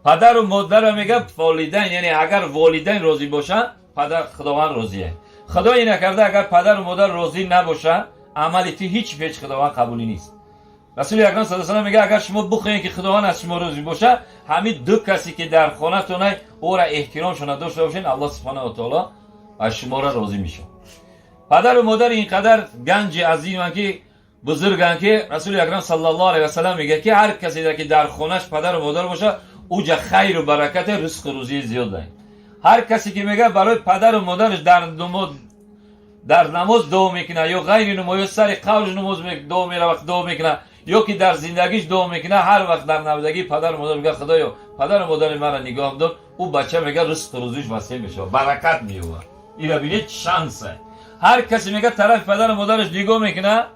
Падару модарро мега волидайн, яъне агар волидайн розӣ бошанд, падар Худованд розие. Худое накарда, агар падару модар розӣ набошанд, амали ту ҳеҷ пеш Худованд қабулӣ нест. Расули акрам саллаллоҳу алайҳи васаллам мега, агар шумо бихоҳед, ки Худованд аз шумо розӣ бошад, ҳамин ду касе ки дар хонатонай, ӯра эҳтиромшона дошта бошед, Аллоҳ субҳанаҳу ва таоло аз шуморо розӣ мешавад. Падару модар ин қадар ганҷи азиманд ки, бузурганд ки, Расули акрам саллаллоҳу алайҳи васаллам мега, ки ҳар касе ки дар хонаш падару модар бошад, уҷа хайру баракате, ризқу рӯзии зиёд дорад. Ҳар касе ки мега барои падару модараш дар намоз дуо мекунад ё ғайри намоз, ё сари қавлш намоз дуо меравад, дуо мекунад, ё ки дар зиндагиш дуо мекунад, ҳар вақт дар навдагии падару модар мега: «Худоё, падару модари маро нигоҳ дор», ӯ бача мега ризқу рӯзиш васеъ мешавад, баракат меёбад. Ира бинед, шанса. Ҳар касе мега тарафи падару модараш нигоҳ мекунад,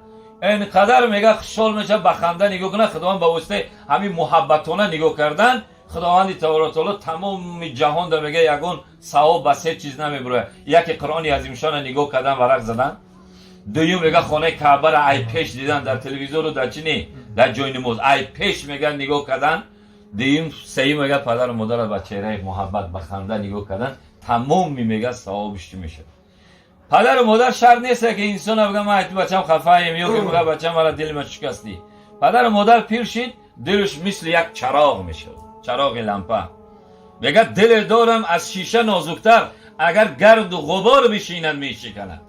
ин қадар мега хушҳол мешавад, ба ханда нигоҳ кунад, Худованд ба воситаи ҳамин муҳаббатона нигоҳ кардан, Худованди таборака таоло тамоми ҷаҳонда мега ягон савоб ба се чиз намебурояд: яке Қуръони азимшона нигоҳ кардан, варақ задан, дуюм мега хонаи Каъбара ай пеш дидан дар телевизору дар чи не, дар ҷои намоз ай пеш мега нигоҳ кардан, дуюм, сеюм мега падару модарро ба чеҳраи муҳаббат, ба ханда нигоҳ кардан. Тамоми мега савобиш чӣ мешавад? Падару модар шарт нест, ки инсона бигӯ: «Ман айти бачам хафаем», ё ки бигӯ: «Бачам, мара дилма шикастӣ». Падару модар пир шид, дилш мисли як чароғ мешавад, чароғи лампа. Мега: «Диле дорам аз шиша нозуктар, агар гарду ғубор бишинад, мешиканад».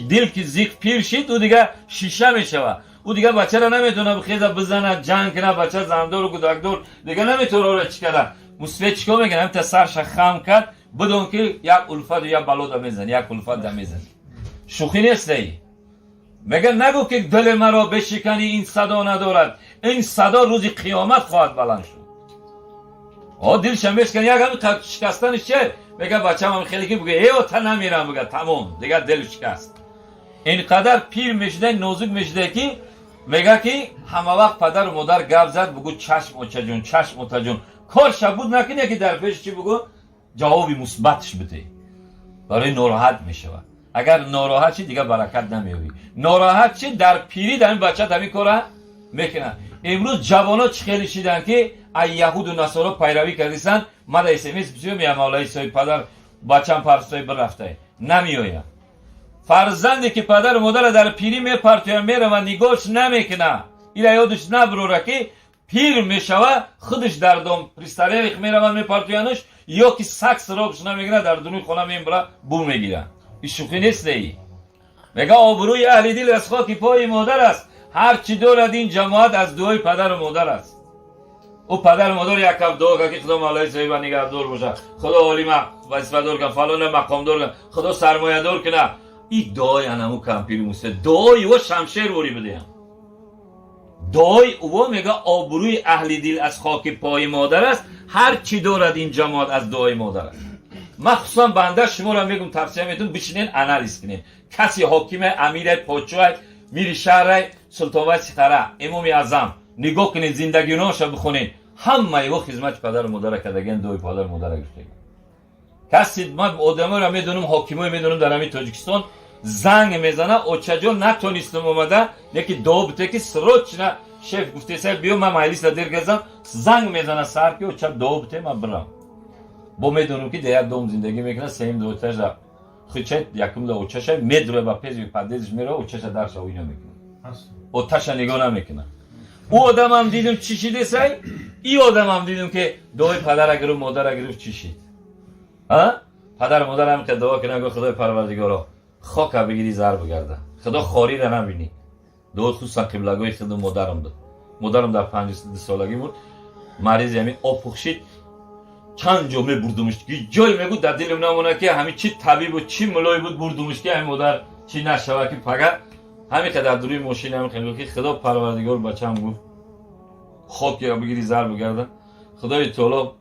Дил ки зиқ пир шид, ӯ дига шиша мешавад. Ӯ дига бачаро наметавона бихеза, бизанад, ҷанг кунад. Бача зандору кӯдакдор, дига наметавона ӯро чӣ карда. Мусфед чикор мекунад? Ҳамта сарша хам кард, бидон ки як улфаду як бало да мезани, як улфат да мезани. Шӯхӣ нестаи. Мега: «Нагӯ ки дили маро бишиканӣ, ин садо надорад, ин садо рӯзи қиёмат хоҳад баланд шуд». О, дилша мешкан, як ҳами шикастаниш че? Мега бачам хеле ки буга: «Э, та намирам», буга, тамом, дига дил шикаст. Ин қадар пир мешуда, нозук мешуда, ки мега ки ҳама вақт падару модар гап зад, бугӯ: «Чашм, очаҷон, чашм, отаҷон». Кор шабуд накуне, ки дар пеши чӣ бугӯ, ҷавоби мусбатш бидеҳ, барои нороҳат мешавад. Агар нороҳат ши, дига баракат намеёбӣ. Нороҳат ши, дар пирӣ дар ин бача ҳамин кора мекунад. Имрӯз ҷавонот чӣ хеле шиданд, ки ай яҳуду насоро пайравӣ кардисанд. Мада СМС бисёр меям: «Мавлаи соҳиб, падар бачам парсои бирафта намеояд». Фарзанде ки падару модара дар пирӣ мепартоя, мерава, нигоҳш намекуна, ила ёдаш набурора, ки пир мешава, худаш дар дом престарелых меравад, мепартоянаш, ё ки саг сироғш намегирад, дар дуруни хона мебура, бу мегирад. И шӯхӣ нестеи. Мега: «Обрӯи аҳли дил аз хоки пои модар аст, ҳар чӣ дорад ин ҷамоат аз дуои падару модар аст». Ӯ падару модар як каф дуо кард, ки Худо мавлои соҳиба нигаҳдор бошад, Худо олима вазифадор кунад, фалона мақомдор кунад, Худо сармоядор кунад. И дуои анаму кампири муса, дуои ӯ шамшер ворӣ бидиҳам, дуои ӯ. Мега: «Обрӯи аҳли дил аз хоки пои модар аст, ҳар чӣ дорад ин ҷамоат аз дуои модар аст». Махсусан банда шуморо мегум, тавсия метун, бишинен, анализ кунед. Каси ҳокиме, амире, подшоҳе, мири шаҳре, султонвай сихара, имоми аъзам, нигоҳ кунед, зиндагиноша бихонед, ҳамаи ӯ хизмати падару модара кардагиан, дуои падару модара гирифтагиан. Каси ман одаморо медонам, ҳокимое медонам дар ҳамин Тоҷикистон, занг мезана: «Очаҷон, натонистам омада, яки дуо бите, ки срочно шеф гуфтеса биё, ман маҷлиса дер газам». Занг мезана саҳар, ки: «Оча, дуо бите, ман бирам». Бо медонам, ки дар як дом зиндагӣ мекунад, сеюм дуоташа хича, якум да очаша медроя, ба пези подъездш мерава, очаша дарша оина мекунад, оташа нигоҳ намекунад. Ӯ одамам дидум, чӣ шидесай, и одамам дидум, ки дуои падара гирифт, модара гирифт, чӣ шид? Падару модар ҳам ки дуо кунад, гӯ: «Худои Парвардигоро, хока бигири, зар бигарда, Худо хорира набинӣ». Дуо хусусан қиблагоҳи худу модарам буд. Модарам дар 52 солагӣ мурд, маризи ҳамин опух шид. Чанд ҷо мебурдумш, ки ҷой мегӯ дар дилам намонад, ки ҳамин чи табибу чи мулое буд, бурдумш, ки ҳамин модар чӣ нашава, ки пага ҳамин қадар дуруи мошина ҳамин хел, ки Худо Парвардигор, бачам гуфт, хокеро бигири, зар бигарда, Худои таоло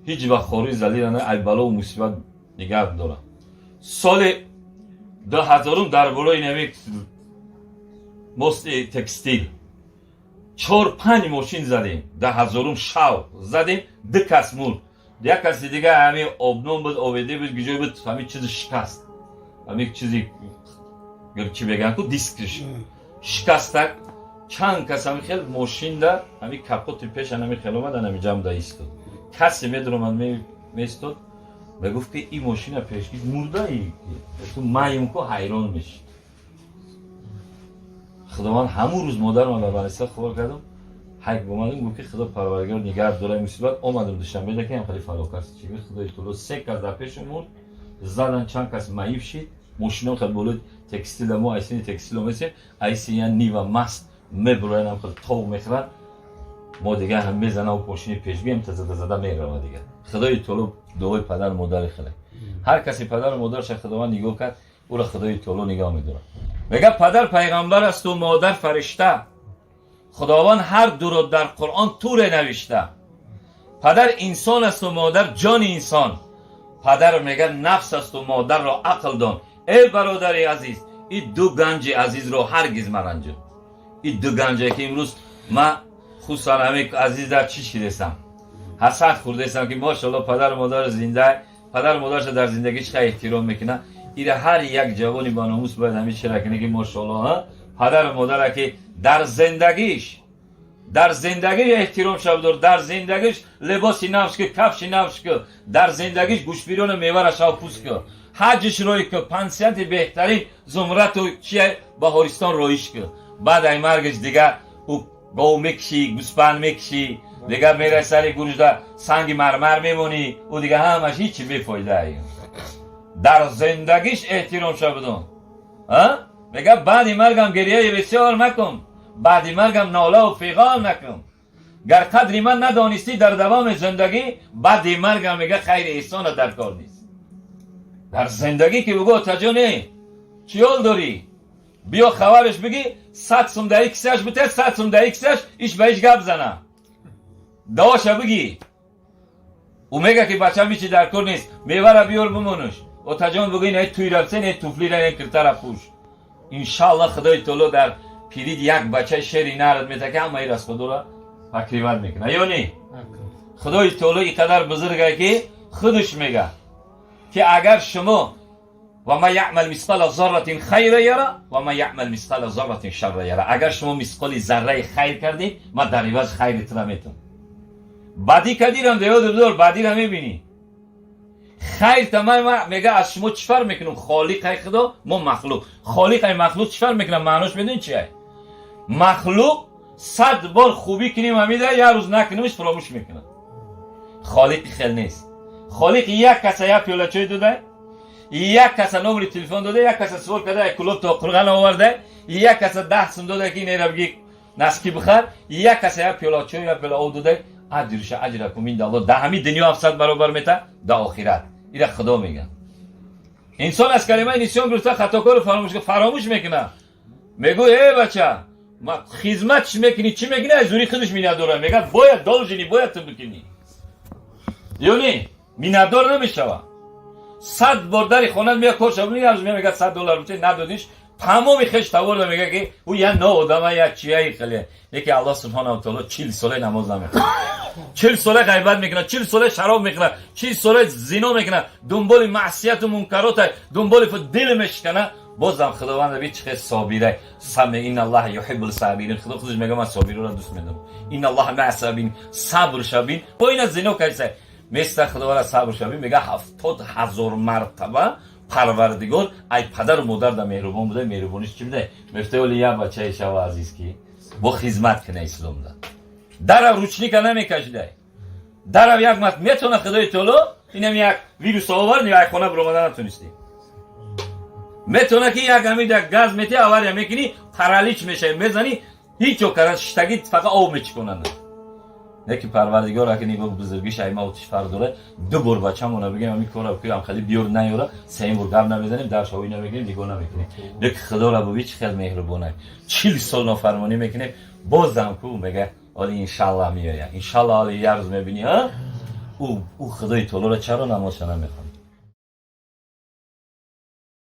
ҳеҷ вақт хории залила на, ай балову мусибат нигаҳ дорад. Соли 2000-ум дар болои нами мости Текстил чор панҷ мошин задем. 2000-ум шав задем, ду кас мурд, як каси дига ҳамин обнон буд, оведе буд, гиҷой буд, ҳамин чизи шикаст, ҳамин чизи чӣ мегӯянд ку, дискш шикастак. Чанд кас ҳами хел мошинда, ҳами капоти пешан ҳами хел омадан, ҳами ҷамъда истод. Касе медуромад, меистод, мегуфт, ки ин мошина пешгир мурдаи ту маем ку, ҳайрон мешид. Худованд ҳамун рӯз модарам дар балиста хабар кардам, ҳайк омадам, гуфт, ки Худо Парвардигор нигаҳ дора. Мусибат омадам Душанбеда, ки ҳам хеле фалокат чи. Худои Таоло, се кас дар пешам мурд, задан, чанд кас маиб шид. Мошином хел болои текстила, мо айсини текстил омесем, айси я Нива маст мебуроянам, хел тов мехӯрад, мо дига ҳам мезанам, мошини пешгӯям зада зада мерава дига. Худои Таоло дуои падару модари хеле, ҳар касе падару модарша Худованд нигоҳ кард, ӯро Худои Таоло нигоҳ медорад. Мега, падар пайғамбар асту модар фаришта, Худованд ҳар дуро дар Қуръон туре навишта. Падар инсон асту модар ҷони инсон. Падар, мега, нафс асту модарро ақл дон. Эй бародари азиз, ин ду ганҷи азизро ҳаргиз маранҷон. Ин ду ганҷе ки имрӯз ман хусусан ҳамин азиз дар чӣ шидесам, ҳасад хӯрдесам, ки мошалло, падару модар зинда, падару модарша дар зиндагӣ чӣ қадр эҳтиром мекунад. Ира ҳар як ҷавони баномус бояд ҳамин чира кунад, ки мошалло, падару модара ки дар зиндагиш эҳтиром шабдор, дар зиндагиш либоси навш ки, кафши навш ки, дар зиндагиш гӯшбирону мевара шав пӯст ки, ҳаҷиш рӯй ки, пансиянти беҳтарин зумрату чия баҳористон роиш ки. Баъд ай маргиш дига ӯ гов мекишӣ, гӯспанд мекишӣ, дига мерай сари гурҷда санги мармар мемонӣ, ӯ дига ҳамаш ҳичи бефоида. Дар зиндагиш эҳтиром шабудон. Мега, баъди маргам гирияи бисёр макун, баъди маргам нолаву фиғон накун. Гар қадри ман надонистӣ дар давоми зиндагӣ, баъди маргам, мега, хайри эҳсона дар кор нест. Дар зиндагӣ ки бугӯ: «Отаҷоне, чӣ ҳол дорӣ?» Биё, хабараш бигӣ, 100 сум даи кисаш бите, 100 сум даи кисаш, иш ба иш гап зана, давоша бигӣ. Ӯ мега, ки бачам ҳичи дар кор нест, мевара биёр, бимонуш. Отаҷон, бугӯ, ин туй рафте, не туфлира, не киртара пӯш. Иншалло, Худои Таоло дар пирид як бачаи шери нарад мета, ки ҳамаи расходора покрывать мекуна ё не. Худои Таоло ин қадар бузурга, ки худаш мега, ки агар шумо: ومن يعمل مثقال ذرة خيرا يره ومن يعمل مثقال ذرة شرا يره. Агар шумо мисқоли зарраи хайр кардед, ман дар иваз хайри тура метам. Бадӣ кардирам, деёд бидор, бадира мебинӣ. Хайр тамай мега, аз шумо чӣ фарқ мекунам? Холиқай Худо, мо махлуқ. Холиқай махлуқ чӣ фарқ мекунам? Маънош медонӣ чи ай? Махлуқ 100 бор хубӣ кунем, ҳамида як рӯз накунемш, фуромӯш мекунад. Холиқи хел нест. Холиқ як каса як пиёла чой дода, як каса номери телефон дода, як каса суол карда, як кулоб то қурған оварда, як каса 10 сум дода, ки инера бигӣ, носки бихар, як каса як пиёла чой, як пиёла об дода, аҷруша أجركم عند الله, да ҳами дунё 700 баробар мета, да охират. Ира Худо меган. Инсон аз калимаи نسيان гирифта, хатокору фаромӯш мекунад. Мегӯ: «Э бача, хизмат чӣ мекунӣ, чӣ мекунӣ?» Аз зури худаш миннатдора. Мегӯяд: «Бояд, должен и, бояд ту бикунӣ ё не?» Миннатдор намешава. 100 бор дари хона мея, кор шава, мега, 100 доллар бите, надодиш, тамоми хеш таворда мега, ки ӯ я ноодама, я чияи хеле. Яке Аллоҳ субҳанаҳу таоло 40 сола намоз намехонад, 40 сола ғайбат мекунад, 40 сола шароб мехӯрад, 40 сола зино мекунад, дунболи маъсияту мункарота, дунболи дил мешикана. Бозам Худованд би чӣ хел собира саме. إن الله يحب الصابرين. Худо худаш мега: «Ман собирора дӯст медорам». إن الله مع الصابرين. Сабр шабин бо ина зино кайса места, Худовара сабр шабин. Мега, 70 000 мартаба Парвардигор ай падару модар да меҳрубон буда. Меҳрубониш чӣ буда? Мефта, оли як бачаи шава азиз, ки бо хизмат кина исломда, дара ручника намекашидай, дарав як мат метона. Худои Таоло инам як вирус овард, як хона биромада натонистӣ. Метона, ки як ҳамин як газ мети, авария мекунӣ, паралич мешавӣ, мезанӣ, ҳеҷ ҷо кара шиштагӣ, фақат об мечиконанд. Яки Парвардигор аки нигоҳ бузургиш айма отиш фарқ дора. Ду бор бачамона бигем, ҳамин кора куям, хали биёр, наёра, сеюм бор гап намезанем, дар шавӣ намекунем, нигоҳ намекунем. Леки Худоро буби, чӣ хел меҳрубонай. 40 сол нофармонӣ мекунем, бозам ку мега, оли иншаллах меоя, иншаллах, оли як рӯз мебинӣ. Ӯ Худои Таолоро чаро намозша намехонад?